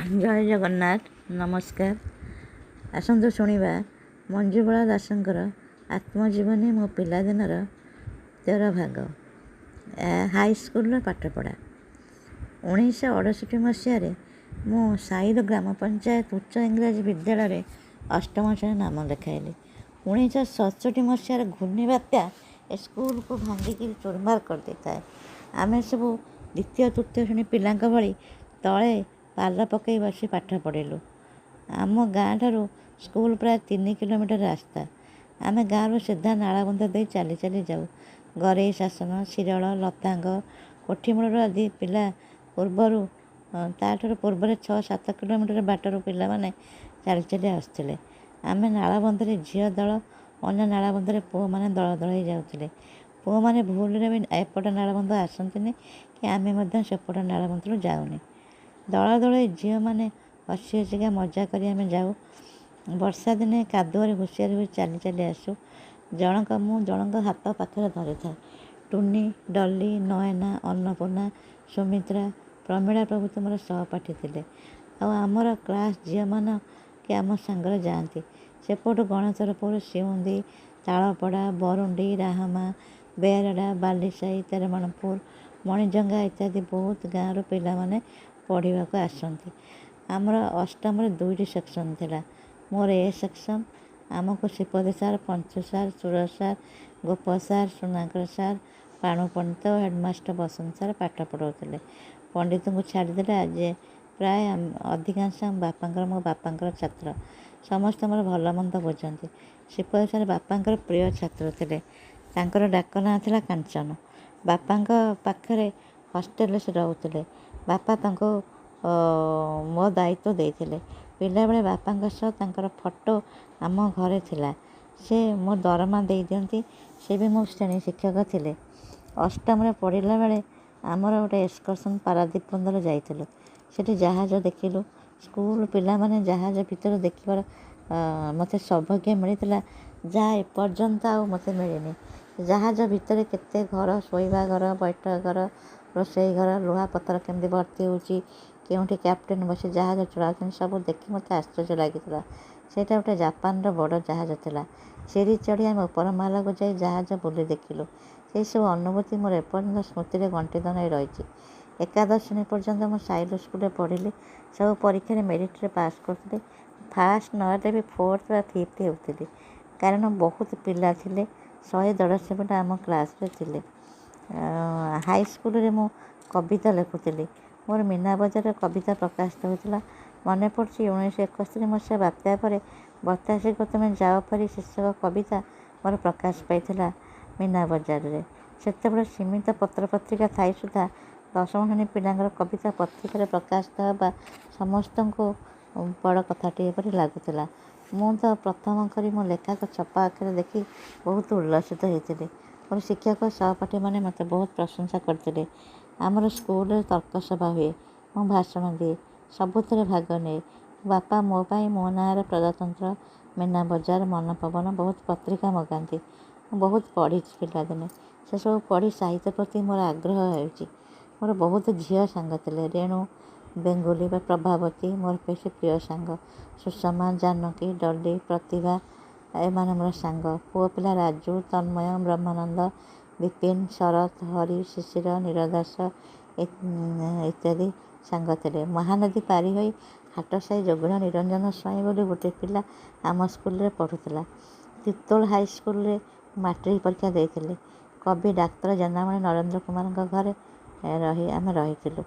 ଜୟ ଜଗନ୍ନାଥ, ନମସ୍କାର। ଆସନ୍ତୁ ଶୁଣିବା ମଞ୍ଜୁବାଳା ଦାସଙ୍କର ଆତ୍ମଜୀବନୀ, ମୋ ପିଲାଦିନର 13 ଭାଗ, ହାଇସ୍କୁଲର ପାଠପଢ଼ା। 1968 ମସିହାରେ ମୁଁ ସାଇର ଗ୍ରାମ ପଞ୍ଚାୟତ ଉଚ୍ଚ ଇଂରାଜୀ ବିଦ୍ୟାଳୟରେ ଅଷ୍ଟମ ଶ୍ରେଣୀ ନାମ ଲେଖାଇଲି। 1967 ମସିହାରେ ଘୂର୍ଣ୍ଣିବାତ୍ୟା ଏ ସ୍କୁଲକୁ ଭାଙ୍ଗିକିରି ଚୁରମାର କରିଦେଇଥାଏ। ଆମେ ସବୁ ଦ୍ୱିତୀୟ ତୃତୀୟ ଶ୍ରେଣୀ ପିଲାଙ୍କ ଭଳି ତଳେ ପାଲ ପକାଇ ବସି ପାଠ ପଢ଼ିଲୁ। ଆମ ଗାଁ ଠାରୁ ସ୍କୁଲ ପ୍ରାୟ 3 କିଲୋମିଟର ରାସ୍ତା। ଆମେ ଗାଁରୁ ସିଧା ନାଳବନ୍ଧ ଦେଇ ଚାଲି ଚାଲି ଯାଉ। ଗରେଇ ଶାସନ, ଶିରଳ, ଲତାଙ୍ଗ, କୋଠିମୂଳରୁ ଆଦି ପିଲା ପୂର୍ବରୁ, ତା'ଠାରୁ ପୂର୍ବରେ 6-7 କିଲୋମିଟର ବାଟରୁ ପିଲାମାନେ ଚାଲି ଚାଲି ଆସୁଥିଲେ। ଆମେ ନାଳବନ୍ଧରେ ଝିଅ ଦଳ, ଅନ୍ୟ ନାଳବନ୍ଧରେ ପୁଅମାନେ ଦଳ ଦଳ ହେଇ ଯାଉଥିଲେ। ପୁଅମାନେ ଭୁଲରେ ବି ଏପଟ ନାଳବନ୍ଧ ଆସନ୍ତିନି କି ଆମେ ମଧ୍ୟ ସେପଟ ନାଳବନ୍ଧରୁ ଯାଉନି। ଦଳ ଦଳ ହେଇ ଝିଅମାନେ ହସି ହସିକା ମଜା କରି ଆମେ ଯାଉ। ବର୍ଷା ଦିନେ କାଦୁଅରେ ହୁସିଆରି ହୋଇ ଚାଲି ଚାଲି ଆସୁ। ଜଣକ ମୁଁ ଜଣଙ୍କ ହାତ ପାଖରେ ଧରିଥାଏ। ଟୁନି, ଡଲି, ନୟନା, ଅନ୍ନପୂର୍ଣ୍ଣା, ସୁମିତ୍ରା, ପ୍ରମିଳା ପ୍ରଭୃତି ମୋର ସହପାଠୀ ଥିଲେ। ଆଉ ଆମର କ୍ଲାସ୍ ଝିଅମାନେ କି ଆମ ସାଙ୍ଗରେ ଯାଆନ୍ତି। ସେପଟୁ ଗଣେଶ୍ୱରପୁର, ସିଉନ୍ଦି, ତାଳପଡ଼ା, ବରୁଣ୍ଡି, ରାହମା, ବେରଡ଼ା, ବାଲିସାହି, ତେରମଣପୁର, ମଣିଜଙ୍ଗା ଇତ୍ୟାଦି ବହୁତ ଗାଁରୁ ପିଲାମାନେ ପଢ଼ିବାକୁ ଆସନ୍ତି। ଆମର ଅଷ୍ଟମରେ 2ଟି ସେକ୍ସନ୍ ଥିଲା। ମୋର ଏ ସେକ୍ସନ୍। ଆମକୁ Sripati sir, Panchu sir, Sura sir, Gopa sir, Sunakar sir, Panu Pandit, headmaster Basanta sir ପାଠ ପଢ଼ାଉଥିଲେ। ପଣ୍ଡିତଙ୍କୁ ଛାଡ଼ିଦେଲେ ଆଜି ପ୍ରାୟ ଅଧିକାଂଶ ଆମ ବାପାଙ୍କର, ମୋ ବାପାଙ୍କର ଛାତ୍ର। ସମସ୍ତେ ମୋର ଭଲ ମନ୍ଦ ବୁଝନ୍ତି। ଶ୍ରୀପତି ସାର୍ ବାପାଙ୍କର ପ୍ରିୟ ଛାତ୍ର ଥିଲେ। ତାଙ୍କର ଡାକ ନାଁ ଥିଲା କାଞ୍ଚନ। ବାପାଙ୍କ ପାଖରେ ହଷ୍ଟେଲରେ ସେ ରହୁଥିଲେ। ବାପା ତାଙ୍କୁ ମୋ ଦାୟିତ୍ୱ ଦେଇଥିଲେ। ପିଲାବେଳେ ବାପାଙ୍କ ସହ ତାଙ୍କର ଫଟୋ ଆମ ଘରେ ଥିଲା। ସେ ମୋ ଦରମା ଦେଇଦିଅନ୍ତି। ସେ ବି ମୋ ଶ୍ରେଣୀ ଶିକ୍ଷକ ଥିଲେ। ଅଷ୍ଟମରେ ପଢ଼ିଲା ବେଳେ ଆମର ଗୋଟେ ଏକ୍ସକର୍ସନ୍ ପାରାଦ୍ୱୀପ ବନ୍ଦର ଯାଇଥିଲୁ। ସେଠି ଜାହାଜ ଦେଖିଲୁ। ସ୍କୁଲ ପିଲାମାନେ ଜାହାଜ ଭିତରେ ଦେଖିବାର ମୋତେ ସୌଭାଗ୍ୟ ମିଳିଥିଲା, ଯାହା ଏପର୍ଯ୍ୟନ୍ତ ଆଉ ମୋତେ ମିଳିନି। ଜାହାଜ ଭିତରେ କେତେ ଘର, ଶୋଇବା ଘର, ବୈଠକ ଘର, ରୋଷେଇ ଘର, ଲୁହା ପଥର କେମିତି ଭର୍ତ୍ତି ହେଉଛି, କେଉଁଠି କ୍ୟାପ୍ଟେନ୍ ବସି ଜାହାଜ ଚଳାଉଛନ୍ତି, ସବୁ ଦେଖି ମୋତେ ଆଶ୍ଚର୍ଯ୍ୟ ଲାଗିଥିଲା। ସେଇଟା ଗୋଟେ ଜାପାନର ବଡ଼ ଜାହାଜ ଥିଲା। ସିଡ଼ି ଚଢ଼ି ଆମେ ଉପର ମହଲାକୁ ଯାଇ ଜାହାଜ ବୁଲି ଦେଖିଲୁ। ସେହିସବୁ ଅନୁଭୂତି ମୋର ଏପର୍ଯ୍ୟନ୍ତ ସ୍ମୃତିରେ ଗଣ୍ଠିତ ହୋଇ ରହିଛି। ଏକାଦଶ ଶ୍ରେଣୀ ପର୍ଯ୍ୟନ୍ତ ମୁଁ ସାଇଲ ସ୍କୁଲରେ ପଢ଼ିଲି। ସବୁ ପରୀକ୍ଷାରେ ମେରିଟ୍ରେ ପାସ୍ କରୁଥିଲି। ଫାଷ୍ଟ ନହେଲେ ବି ଫୋର୍ଥ ବା ଫିଫ୍ଥ ହେଉଥିଲି, କାରଣ ବହୁତ ପିଲା ଥିଲେ। 100 150 ପିଲା ଆମ କ୍ଲାସ୍ରେ ଥିଲେ। ହାଇସ୍କୁଲରେ ମୁଁ କବିତା ଲେଖୁଥିଲି। ମୋର ମୀନା ବଜାରରେ କବିତା ପ୍ରକାଶିତ ହୋଇଥିଲା। ମନେ ପଡ଼ୁଛି, 1971 ମସିହା ବାତ୍ୟା ପରେ ବତାସିକୁ ତୁମେ ଯାଅ ଫେରି ଶୀର୍ଷକ କବିତା ମୋର ପ୍ରକାଶ ପାଇଥିଲା ମୀନା ବଜାରରେ। ସେତେବେଳେ ସୀମିତ ପତ୍ରପତ୍ରିକା ଥାଇ ସୁଦ୍ଧା ଦଶମ ଶ୍ରେଣୀ ପିଲାଙ୍କର କବିତା ପତ୍ରିକାରେ ପ୍ରକାଶିତ ହେବା ସମସ୍ତଙ୍କୁ ବଡ଼ କଥାଟିଏ ପରି ଲାଗୁଥିଲା। ମୁଁ ତ ପ୍ରଥମ କରି ମୋ ଲେଖାକୁ ଛପା ଆକାରରେ ଦେଖି ବହୁତ ଉଲ୍ଲସିତ ହେଇଥିଲି। ମୋର ଶିକ୍ଷକ ସହପାଠୀମାନେ ମୋତେ ବହୁତ ପ୍ରଶଂସା କରିଥିଲେ। ଆମର ସ୍କୁଲରେ ତର୍କ ସଭା ହୁଏ। ମୁଁ ଭାଷଣ ଦିଏ, ସବୁଥିରେ ଭାଗ ନିଏ। ବାପା ମୋ ପାଇଁ ମୋ ନାଁରେ ପ୍ରଜାତନ୍ତ୍ର, ମୀନା ବଜାର, ମନପବନ ବହୁତ ପତ୍ରିକା ମଗାନ୍ତି। ମୁଁ ବହୁତ ପଢ଼ିଛି ପିଲାଦିନେ। ସେସବୁ ପଢ଼ି ସାହିତ୍ୟ ପ୍ରତି ମୋର ଆଗ୍ରହ ହେଉଛି। ମୋର ବହୁତ ଝିଅ ସାଙ୍ଗ ଥିଲେ। ରେଣୁ ବେଙ୍ଗୁଲି ବା ପ୍ରଭାବତୀ ମୋର ବେଶୀ ପ୍ରିୟ ସାଙ୍ଗ। ସୁଷମା, ଜାନକୀ, ଡଲି, ପ୍ରତିଭା ଏମାନେ ମୋର ସାଙ୍ଗ। ପୁଅ ପିଲା ରାଜୁ, ତନ୍ମୟ, ବ୍ରହ୍ମାନନ୍ଦ, ବିପିନ, ଶରତ, ହରି, ଶିଶିର, ନୀର ଦାସ ଇତ୍ୟାଦି ସାଙ୍ଗ ଥିଲେ। ମହାନଦୀ ପାରି ହୋଇ ହାଟସାହି ଯୋଗିଣ ନିରଞ୍ଜନ ସ୍ୱାଇଁ ବୋଲି ଗୋଟେ ପିଲା ଆମ ସ୍କୁଲରେ ପଢ଼ୁଥିଲା। ତିର୍ତ୍ତୋଲ ହାଇସ୍କୁଲରେ ମାଟ୍ରିକ ପରୀକ୍ଷା ଦେଇଥିଲି। କବି ଡାକ୍ତର ଜେନାମଣି ନରେନ୍ଦ୍ର କୁମାରଙ୍କ ଘରେ ରହି ଆମେ ରହିଥିଲୁ।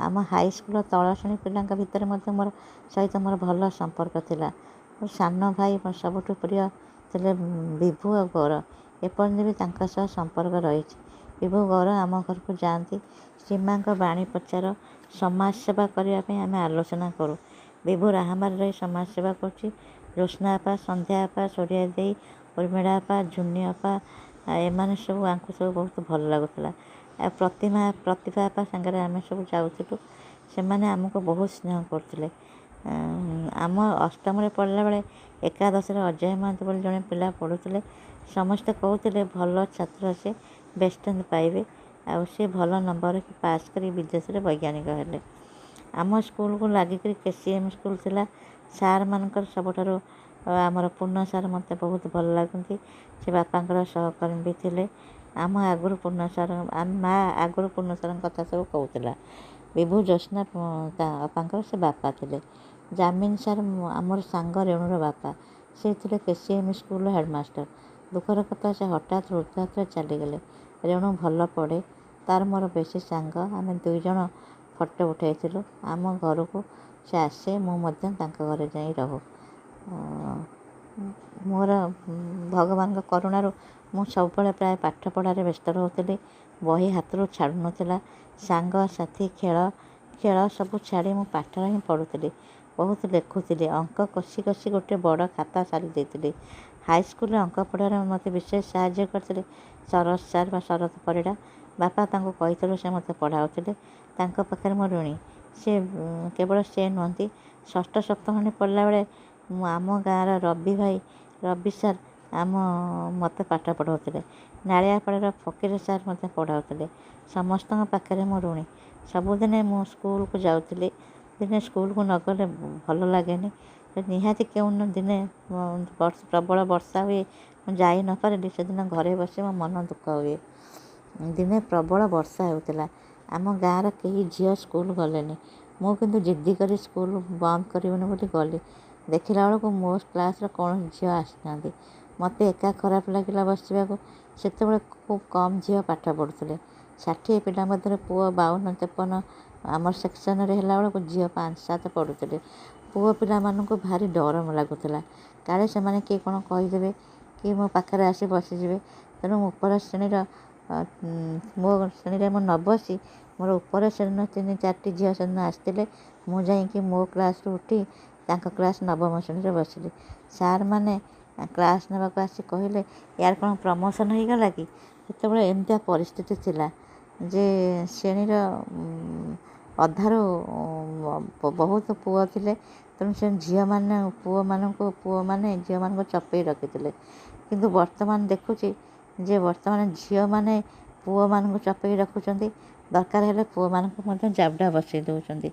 ଆମ ହାଇସ୍କୁଲର ତଳ ଶ୍ରେଣୀ ପିଲାଙ୍କ ଭିତରେ ମଧ୍ୟ ମୋର ସହିତ ମୋର ଭଲ ସମ୍ପର୍କ ଥିଲା। ମୋ ସାନ ଭାଇ ମୋର ସବୁଠୁ ପ୍ରିୟ ଥିଲେ ବିଭୁ ଆଉ ଗୌର। ଏପର୍ଯ୍ୟନ୍ତ ବି ତାଙ୍କ ସହ ସମ୍ପର୍କ ରହିଛି। ବିଭୁ, ଗୌର ଆମ ଘରକୁ ଯାଆନ୍ତି। ଶ୍ରୀମାଙ୍କ ବାଣୀ ପ୍ରଚାର, ସମାଜ ସେବା କରିବା ପାଇଁ ଆମେ ଆଲୋଚନା କରୁ। ବିଭୁ ରାହାମାରେ ରହି ସମାଜ ସେବା କରୁଛି। ଜ୍ୟୋତ୍ସ୍ନା ଆପା, ସନ୍ଧ୍ୟା ଆପା, ସୋରିଆ ଦେଇ, ଉର୍ମିଳା ଆପା, ଝୁନି ଆପା, ଏମାନେ ସବୁ ଆଙ୍କୁ ସବୁ ବହୁତ ଭଲ ଲାଗୁଥିଲା। ଆଉ ପ୍ରତିମା, ପ୍ରତିଭା ଆପା ସାଙ୍ଗରେ ଆମେ ସବୁ ଯାଉଥିଲୁ। ସେମାନେ ଆମକୁ ବହୁତ ସ୍ନେହ କରୁଥିଲେ। ଆମ ଅଷ୍ଟମରେ ପଢ଼ିଲା ବେଳେ ଏକାଦଶରେ ଅଜୟ ମହାନ୍ତି ବୋଲି ଜଣେ ପିଲା ପଢ଼ୁଥିଲେ। ସମସ୍ତେ କହୁଥିଲେ ଭଲ ଛାତ୍ର ସେ, ବେଷ୍ଟ ପାଇବେ, ଆଉ ସେ ଭଲ ନମ୍ବର ରଖି ପାସ୍ କରି ବିଦେଶରେ ବୈଜ୍ଞାନିକ ହେଲେ। ଆମ ସ୍କୁଲକୁ ଲାଗିକରି KCM school ଥିଲା। ସାର୍ମାନଙ୍କର ସବୁଠାରୁ ଆମର ପୂର୍ଣ୍ଣ ସାର୍ ମୋତେ ବହୁତ ଭଲ ଲାଗନ୍ତି। ସେ ବାପାଙ୍କର ସହକର୍ମୀ ବି ଥିଲେ। ଆମ ଆଗରୁ ପୂର୍ଣ୍ଣ ସାର୍, ମା' ଆଗରୁ ପୂର୍ଣ୍ଣ ସାର୍ଙ୍କ କଥା ସବୁ କହୁଥିଲା। ବିଭୁ ଜ୍ୟୋତ୍ସ୍ନା ତା ଅପାଙ୍କର ସେ ବାପା ଥିଲେ। ଜାମିନ ସାର୍ ଆମର ସାଙ୍ଗ ରେଣୁର ବାପା, ସେ ଥିଲେ KCM ସ୍କୁଲର ହେଡ଼ମାଷ୍ଟର। ଦୁଃଖର କଥା, ସେ ହଠାତ୍ ହୃଦଘାତରେ ଚାଲିଗଲେ। ରେଣୁ ଭଲ ପଢ଼େ, ତାର ମୋର ବେଶୀ ସାଙ୍ଗ। ଆମେ 2 ଜଣ ଫଟୋ ଉଠାଇଥିଲୁ। ଆମ ଘରକୁ ସେ ଆସେ, ମୁଁ ମଧ୍ୟ ତାଙ୍କ ଘରେ ଯାଇ ରହୁ। ମୋର ଭଗବାନଙ୍କ କରୁଣାରୁ ମୁଁ ସବୁବେଳେ ପ୍ରାୟ ପାଠ ପଢ଼ାରେ ବ୍ୟସ୍ତ ରହୁଥିଲି। ବହି ହାତରୁ ଛାଡ଼ୁନଥିଲା। ସାଙ୍ଗସାଥି, ଖେଳ ଖେଳ ସବୁ ଛାଡ଼ି ମୁଁ ପାଠରେ ହିଁ ପଢ଼ୁଥିଲି। ବହୁତ ଲେଖୁଥିଲି। ଅଙ୍କ କଷି କଷି ଗୋଟେ ବଡ଼ ଖାତା ସାରି ଦେଇଥିଲି। ହାଇସ୍କୁଲରେ ଅଙ୍କ ପଢ଼ାରେ ମୋତେ ବିଶେଷ ସାହାଯ୍ୟ କରିଥିଲେ ଶରତ ସାର୍ ବା ଶରତ ପରିଡ଼ା। ବାପା ତାଙ୍କୁ କହିଥିଲୁ, ସେ ମୋତେ ପଢ଼ାଉଥିଲେ। ତାଙ୍କ ପାଖରେ ମୁଁ ଋଣୀ। ସେ କେବଳ ସେ ନୁହନ୍ତି, ଷଷ୍ଠ ସପ୍ତମ ଶ୍ରେଣୀ ପଢ଼ିଲା ବେଳେ ମୁଁ ଆମ ଗାଁର ରବି ଭାଇ, ରବି ସାର୍ ଆମ ମୋତେ ପାଠ ପଢ଼ାଉଥିଲେ। ନାଳିଆପାଳର ଫକୀର ସାର୍ ମୋତେ ପଢ଼ାଉଥିଲେ। ସମସ୍ତଙ୍କ ପାଖରେ ମୁଁ ଋଣୀ। ସବୁଦିନେ ମୁଁ ସ୍କୁଲକୁ ଯାଉଥିଲି। ଦିନେ ସ୍କୁଲକୁ ନଗଲେ ଭଲ ଲାଗେନି। ନିହାତି କେଉଁ ଦିନେ ପ୍ରବଳ ବର୍ଷା ହୁଏ, ମୁଁ ଯାଇ ନପାରିଲି, ସେଦିନ ଘରେ ବସି ମୋ ମନ ଦୁଃଖ ହୁଏ। ଦିନେ ପ୍ରବଳ ବର୍ଷା ହେଉଥିଲା। ଆମ ଗାଁର କେହି ଝିଅ ସ୍କୁଲ ଗଲେନି। ମୁଁ କିନ୍ତୁ ଜିଦ୍ଦି କରି ସ୍କୁଲ ବନ୍ଦ କରିବିନି ବୋଲି ଗଲି। ଦେଖିଲା ବେଳକୁ ମୋ କ୍ଲାସ୍ର କୌଣସି ଝିଅ ଆସିନାହାନ୍ତି। ମୋତେ ଏକା ଖରାପ ଲାଗିଲା ବସିବାକୁ। ସେତେବେଳେ ଖୁବ୍ କମ୍ ଝିଅ ପାଠ ପଢ଼ୁଥିଲେ। 60 ପିଲା ମଧ୍ୟରେ ପୁଅ 52 53 ଆମ ସେକ୍ସନରେ ହେଲା ବେଳକୁ ଝିଅ 5 7 ପଢ଼ୁଥିଲେ। ପୁଅ ପିଲାମାନଙ୍କୁ ଭାରି ଡର ଲାଗୁଥିଲା, କାଳେ ସେମାନେ କିଏ କ'ଣ କହିଦେବେ କି ମୋ ପାଖରେ ଆସି ବସିଯିବେ। ତେଣୁ ମୁଁ ଉପର ଶ୍ରେଣୀର, ମୋ ଶ୍ରେଣୀରେ ମୁଁ ନ ବସି ମୋର ଉପର ଶ୍ରେଣୀର ତିନି ଚାରିଟି ଝିଅ ସେଦିନ ଆସିଥିଲେ। ମୁଁ ଯାଇକି ମୋ କ୍ଲାସ୍ରୁ ଉଠି ତାଙ୍କ କ୍ଲାସ୍ ନବମ ଶ୍ରେଣୀରେ ବସିଲି। ସାର୍ମାନେ କ୍ଲାସ୍ ନେବାକୁ ଆସି କହିଲେ, ୟାର କ'ଣ ପ୍ରମୋସନ୍ ହେଇଗଲା କି? ସେତେବେଳେ ଏମିତିଆ ପରିସ୍ଥିତି ଥିଲା ଯେ ଶ୍ରେଣୀର ଅଧାରୁ ବହୁତ ପୁଅ ଥିଲେ। ତେଣୁ ସେ ଝିଅମାନେ ପୁଅମାନଙ୍କୁ, ପୁଅମାନେ ଝିଅମାନଙ୍କୁ ଚପେଇ ରଖିଥିଲେ। କିନ୍ତୁ ବର୍ତ୍ତମାନ ଦେଖୁଛି ଯେ ବର୍ତ୍ତମାନ ଝିଅମାନେ ପୁଅମାନଙ୍କୁ ଚପେଇ ରଖୁଛନ୍ତି, ଦରକାର ହେଲେ ପୁଅମାନଙ୍କୁ ମଧ୍ୟ ଜାବୁଡ଼ା ବସାଇ ଦେଉଛନ୍ତି।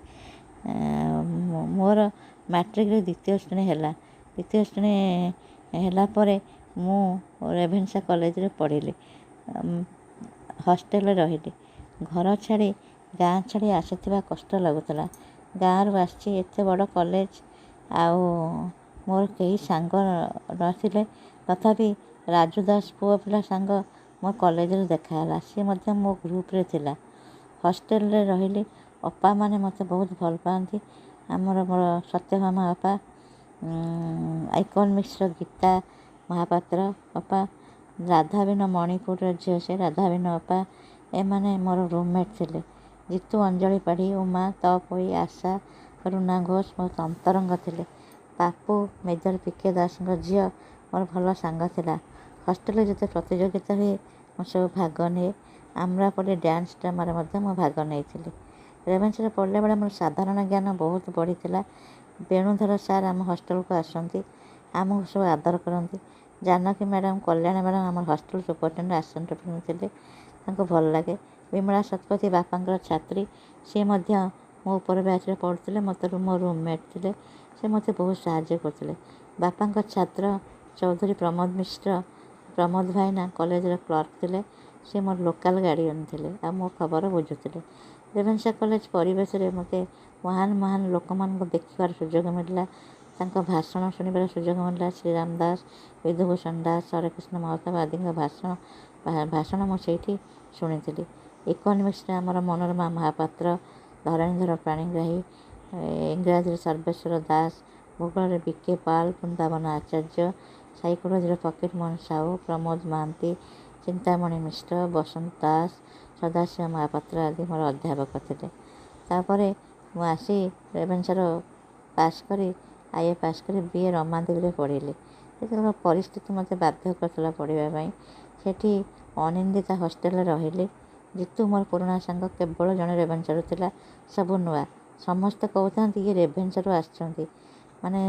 ମୋର ମାଟ୍ରିକରେ ଦ୍ୱିତୀୟ ଶ୍ରେଣୀ ହେଲା। ଦ୍ୱିତୀୟ ଶ୍ରେଣୀ ହେଲା ପରେ ମୁଁ ରେଭେନ୍ସା କଲେଜରେ ପଢ଼ିଲି। ହଷ୍ଟେଲରେ ରହିଲି। ଘର ଛାଡ଼ି, ଗାଁ ଛାଡ଼ି ଆସିଥିବା କଷ୍ଟ ଲାଗୁଥିଲା। ଗାଁରୁ ଆସିଛି, ଏତେ ବଡ଼ କଲେଜ, ଆଉ ମୋର କେହି ସାଙ୍ଗ ନଥିଲେ। ତଥାପି ରାଜୁ ଦାସ ପୁଅ ପିଲା ସାଙ୍ଗ ମୋ କଲେଜରେ ଦେଖାହେଲା। ସିଏ ମଧ୍ୟ ମୋ ଗ୍ରୁପରେ ଥିଲା। ହଷ୍ଟେଲରେ ରହିଲି। ଅପାମାନେ ମୋତେ ବହୁତ ଭଲ ପାଆନ୍ତି। ଆମର ମୋର ସତ୍ୟଭାମା ଅପା, ଇକୋନୋମିକ୍ସର ଗୀତା ମହାପାତ୍ର ଅପା, ରାଧାବିନ, ମଣିପୁରର ଝିଅ ସେ ରାଧାବିନ ଅପା, ଏମାନେ ମୋର ରୁମମେଟ୍ ଥିଲେ। ଜିତୁ, ଅଞ୍ଜଳି ପାଢ଼ୀ, ଉମା ତପୋଇ, ଆଶା, ରୁନା ଘୋଷ ବହୁତ ଅନ୍ତରଙ୍ଗ ଥିଲେ। ପାପୁ, ମେଜର ପି କେ ଦାସଙ୍କ ଝିଅ, ମୋର ଭଲ ସାଙ୍ଗ ଥିଲା। ହଷ୍ଟେଲରେ ଯେତେ ପ୍ରତିଯୋଗିତା ହୁଏ, ମୁଁ ସବୁ ଭାଗ ନିଏ। ଆମ୍ରାପଲ୍ଲୀ ଡ୍ୟାନ୍ସ ଡ୍ରାମାରେ ମଧ୍ୟ ମୁଁ ଭାଗ ନେଇଥିଲି। ରେଭେନ୍ସାରେ ପଢ଼ିଲା ବେଳେ ମୋର ସାଧାରଣ ଜ୍ଞାନ ବହୁତ ବଢ଼ିଥିଲା। ବେଣୁଧର ସାର୍ ଆମ ହଷ୍ଟେଲକୁ ଆସନ୍ତି, ଆମକୁ ସବୁ ଆଦର କରନ୍ତି। ଜାନକୀ ମ୍ୟାଡ଼ାମ୍, କଲ୍ୟାଣୀ ମ୍ୟାଡ଼ାମ୍ ଆମର ହଷ୍ଟେଲ ସୁପରିଟେଣ୍ଡେଣ୍ଟ, ଆସିଷ୍ଟାଣ୍ଟ ସୁପରିଟେଣ୍ଡେଣ୍ଟ ଥିଲେ, ତାଙ୍କୁ ଭଲ ଲାଗେ। ବିମଳା ଶତପଥୀ ବାପାଙ୍କର ଛାତ୍ରୀ, ସିଏ ମଧ୍ୟ ମୋ ଉପର ବ୍ୟାଚ୍ରେ ପଢ଼ୁଥିଲେ, ମୋତେ ମୋ ରୁମମେଟ୍ ଥିଲେ। ସେ ମୋତେ ବହୁତ ସାହାଯ୍ୟ କରୁଥିଲେ। ବାପାଙ୍କ ଛାତ୍ର ଚୌଧୁରୀ ପ୍ରମୋଦ ମିଶ୍ର, ପ୍ରମୋଦ ଭାଇନା, କଲେଜର କ୍ଲର୍କ ଥିଲେ। ସେ ମୋର ଲୋକାଲ୍ ଗାର୍ଡ଼ିଆନ୍ ଥିଲେ ଆଉ ମୋ ଖବର ବୁଝୁଥିଲେ। ରେଭେନ୍ସା କଲେଜ ପରିବେଶରେ ମୋତେ ମହାନ ମହାନ ଲୋକମାନଙ୍କୁ ଦେଖିବାର ସୁଯୋଗ ମିଳିଲା, ତାଙ୍କ ଭାଷଣ ଶୁଣିବାର ସୁଯୋଗ ମିଳିଲା। ଶ୍ରୀରାମ ଦାସ, ବିଧୁଭୂଷଣ ଦାସ, ହରେକୃଷ୍ଣ ମହତାବ ଆଦିଙ୍କ ଭାଷଣ ମୁଁ ସେଇଠି ଶୁଣିଥିଲି। ଇକୋନୋମିକ୍ସରେ ଆମର ମନୋରମା ମହାପାତ୍ର, ଧରଣୀଧର ପାଣିଗ୍ରାହୀ, ଇଂରାଜୀରେ ସର୍ବେଶ୍ୱର ଦାସ, ଭୂଗୋଳରେ ବି କେ ପାଲ, ବୃନ୍ଦାବନ ଆଚାର୍ଯ୍ୟ, ସାଇକୋଲୋଜିରେ ଫକୀରମୋହନ ସାହୁ, ପ୍ରମୋଦ ମହାନ୍ତି, ଚିନ୍ତାମଣି ମିଶ୍ର, ବସନ୍ତ ଦାସ, ସଦାଶିବ ମହାପାତ୍ର ଆଦି ମୋର ଅଧ୍ୟାପକ ଥିଲେ। ତାପରେ ମୁଁ ଆସି ରେଭେନ୍ସାର ପାସ୍ କରି, I A pass କରି ବି.ଏ ରମାଦେବୀରେ ପଢ଼ିଲି। ସେତେବେଳେ ପରିସ୍ଥିତି ମୋତେ ବାଧ୍ୟ କରିଥିଲା ପଢ଼ିବା ପାଇଁ। ସେଠି ଅନିନ୍ଦିତା ହଷ୍ଟେଲରେ ରହିଲି। ଜିତୁ ମୋର ପୁରୁଣା ସାଙ୍ଗ କେବଳ ଜଣେ ରେଭେନ୍ସାରୁ ଥିଲା, ସବୁ ନୂଆ। ସମସ୍ତେ କହୁଥାନ୍ତି, ଇଏ ରେଭେନ୍ସାରୁ ଆସିଛନ୍ତି। ମାନେ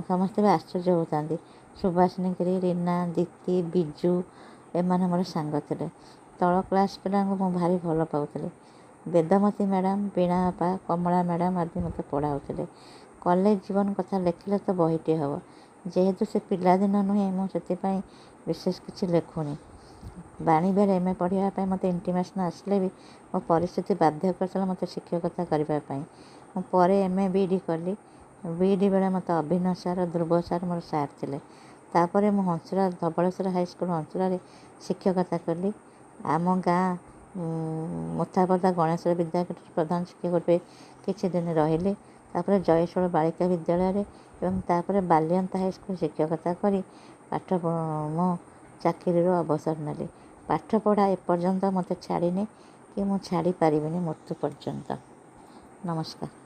ସମସ୍ତେ ବି ଆଶ୍ଚର୍ଯ୍ୟ ହେଉଥାନ୍ତି। ସୁବାସିନୀ ଗିରି, ରୀନା, ଦିତି, ବିଜୁ, ଏମାନେ ମୋର ସାଙ୍ଗ ଥିଲେ। ତଳ କ୍ଲାସ୍ ପିଲାଙ୍କୁ ମୁଁ ଭାରି ଭଲ ପାଉଥିଲି। ବେଦମତୀ ମ୍ୟାଡ଼ାମ୍, ବୀଣା ଅପା, କମଳା ମ୍ୟାଡ଼ାମ୍ ଆଦି ମୋତେ ପଢ଼ାଉଥିଲେ। କଲେଜ ଜୀବନ କଥା ଲେଖିଲେ ତ ବହିଟିଏ ହେବ। ଯେହେତୁ ସେ ପିଲାଦିନ ନୁହେଁ, ମୁଁ ସେଥିପାଇଁ ବିଶେଷ କିଛି ଲେଖୁନି। ବାଣୀବିହାର ଏମ୍ ଏ ପଢ଼ିବା ପାଇଁ ମୋତେ ଇଣ୍ଟିମେସନ୍ ଆସିଲେ ବି ମୋ ପରିସ୍ଥିତି ବାଧ୍ୟ କରିଥିଲା ମୋତେ ଶିକ୍ଷକତା କରିବା ପାଇଁ। ମୁଁ ପରେ M A B E D କଲି। ବି ଇ ଡ଼ି ବେଳେ ମୋତେ ଅଭିନୟ ସାର୍, ଧ୍ରୁବ ସାର୍ ମୋର ସାର୍ ଥିଲେ। ତାପରେ ମୁଁ ହଂସରା ଧବଳେଶ୍ୱର ହାଇସ୍କୁଲ ହଂସରାରେ ଶିକ୍ଷକତା କଲି। ଆମ ଗାଁ ମୁଥାପଦା ଗଣେଶ୍ୱର ବିଦ୍ୟାପୀଠରେ ପ୍ରଧାନ ଶିକ୍ଷକ ରୂପେ କିଛି ଦିନ ରହିଲି। ତାପରେ ଜୟଶୂଳ ବାଳିକା ବିଦ୍ୟାଳୟରେ ଏବଂ ତାପରେ ବାଲିଅନ୍ତା ହାଇସ୍କୁଲ ଶିକ୍ଷକତା କରି ପାଠ ମୁଁ ଚାକିରିରୁ ଅବସର ନେଲି। ପାଠପଢ଼ା ଏପର୍ଯ୍ୟନ୍ତ ମୋତେ ଛାଡ଼ିନି କି ମୁଁ ଛାଡ଼ି ପାରିବିନି ମୃତ୍ୟୁ ପର୍ଯ୍ୟନ୍ତ। ନମସ୍କାର।